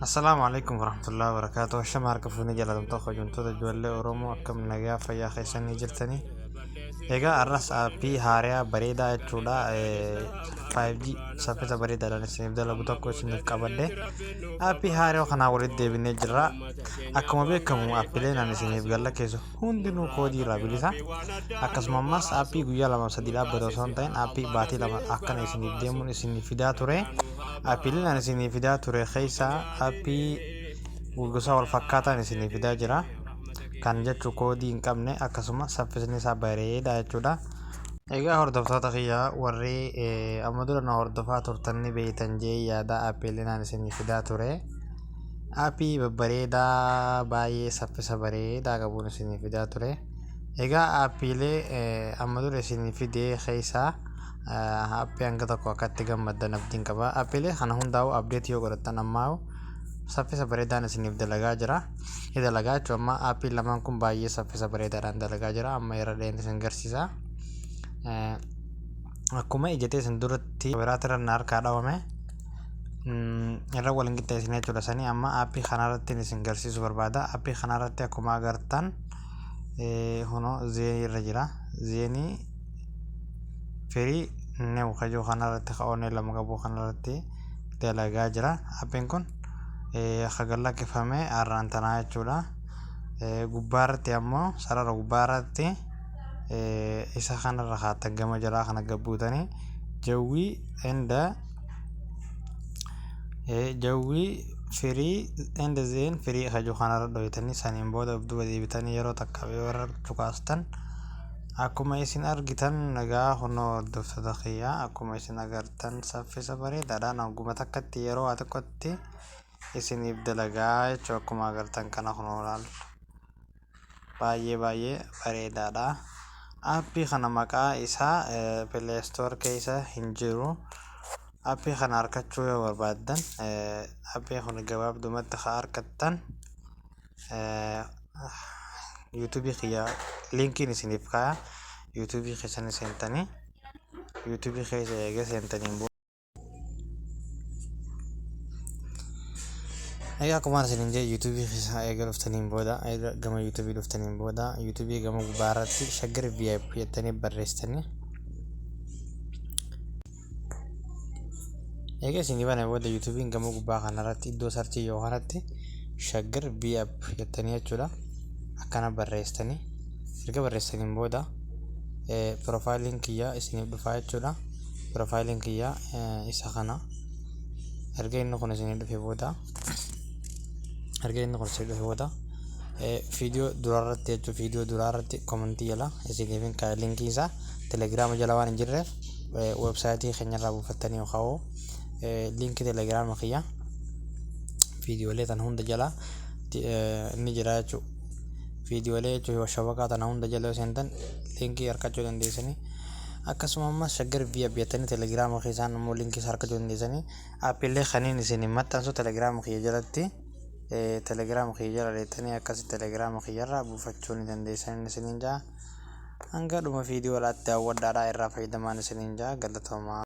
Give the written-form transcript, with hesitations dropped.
Assalaamu alaikum warahmatullahi wabarakatuh. Ashama harka fuunee jaallatamtoota hojjettoota ijoollee Oromoo akkam nagaa fayyaa keessanii jirtanii. Egaa har'as aappii haariyaa bareedaa jechuudha. 5G saffisa bareedaadhaan isiniif dalagu tokko isiniif qabadhe. Aappii haariyaa kanaa walitti deebinee jirra. Akkuma beekamu aappileen ani isiniif gallakkeessu hundinuu koodii irraa bilisa. Akkasuma ammas aappii guyyaa 2 3 dhaabbatu osoo hin ta'in aappii baatii 2 akkana isiniif deemuun isiniif fidaa ture. Aappiileen ani isinii fidaa ture keessaa aappii gosa wal fakkaataan isinii fidaa jira. Kan jechu koodii hin qabne akkasuma saffisni isaa bareedaa jechuudha. Egaa hordoftoota kiyya warri amma dura na hordofaa turtan ni beektan jee yaada aappiileen ani isinii fidaa ture. Aappii babbareedaa baay'ee saffisa bareedaa qabuun isinii fidaa ture. Egaa aappiilee amma dura isinii fidee keessaa Aappii hanga tokko akka itti gammaddan abdiin qaba. Aappiilee kana hundaa'u update yoo godhattan ammaa saffisa bareedaan isiniif dalagaa jira. Ni dalagaa jechuun amma aappiin lamaan kun baay'ee saffisa bareedaadhaan dalagaa jira. Amma irra dheen isin garsiisa. Akkuma ijatee isin duratti biraatirra na harkaa dhawame irra wal hin qixxeessine jechuudha. Sanii amma aappii kanarratti isin garsiisuu barbaada. Aappii kanarratti akkuma agartan kunoo zeenii irra jira. Zeenii firii new kajuu kanarratti ka onnee lama qabu kanarratti dalagaa jira. Appiin kun ka gad lakkifame har'aan tanaa jechuudha. Gubbaarratti ammoo sarara gubbaarratti isa kanarra kaattan gama jalaa kana gad buutanii jawwii and jawwii firii and zeen firii kajuu kanarra dhoytanii saniin booda of duuba deebitanii yeroo takka yoo irra cuqaastan Akkuma isin argitan egaa kunoo hordoftoota kiyya akkuma isin agartan saffisa bareedaadhaan hogguma takkatti yeroo waa xiqqootti isiniif dalagaa jechuudha akkuma agartan kana kunoo laal baay'ee baay'ee bareedaadha. Aappii kana maqaa isaa Play Store keessa hin jiru. Aappii kana argachuu yoo barbaaddan aappii kun gabaabdumatti haa argattan. yuutuubii kiyya liinkiin isiniif kaaya yuutuubii keessan seentanii yuutuubii keessa eega seentaniin booda egaa akkuma isiniin jedhe yuutuubii keessa eega dhuftaniin booda eega gama yuutuubii dhuftaniin booda yuutuubii gama gubbaa irratti Shaggar VIP jettanii barreessitanii Eega isinii bane booda yuutuubiin gama gubbaa kanarratti iddoo sarchii yoo kanatti Shaggar VIP jettanii jechuudha. Akkana barreessitanii erga barreessitaniin booda piroofaayiliin kiyya isiniif dhufaa jechuudha. Piroofaayiliin kiyya isa kana. Erga inni kun isinii dhufe booda erga inni kun isinii dhufe booda viidiyoo duraarratti jechuudha viidiyoo duraarratti komentii jala isiniif hin kaa'e linkii isaa telegiraama jala waan hin jirreef weebsaayitii keenyarraa buufattanii yookaan liinkii telegiraama kiyya viidiyoolee tana hunda jala ni jira jechuudha. Viidiyoolee jechuun shabaqaa tana hunda jala yoo seentan liinkii argachuu dandeessanii. Akkasuma ammas Shaggar VIP jettanii telegiraama keessaan immoo liinkii isaa argachuu dandeessanii. Aappiilee kaniin isin maxxansu telegiraama kiyya jalatti telegiraama kiyya jala deettanii akkasi telegiraama kiyyarraa buufachuu ni dandeessanii isiniin ja'a. Hanga dhuma viidiyoodhaatti daawwadhaadhaa irraa fayyadamaan isiniin ja'a galatoomaa.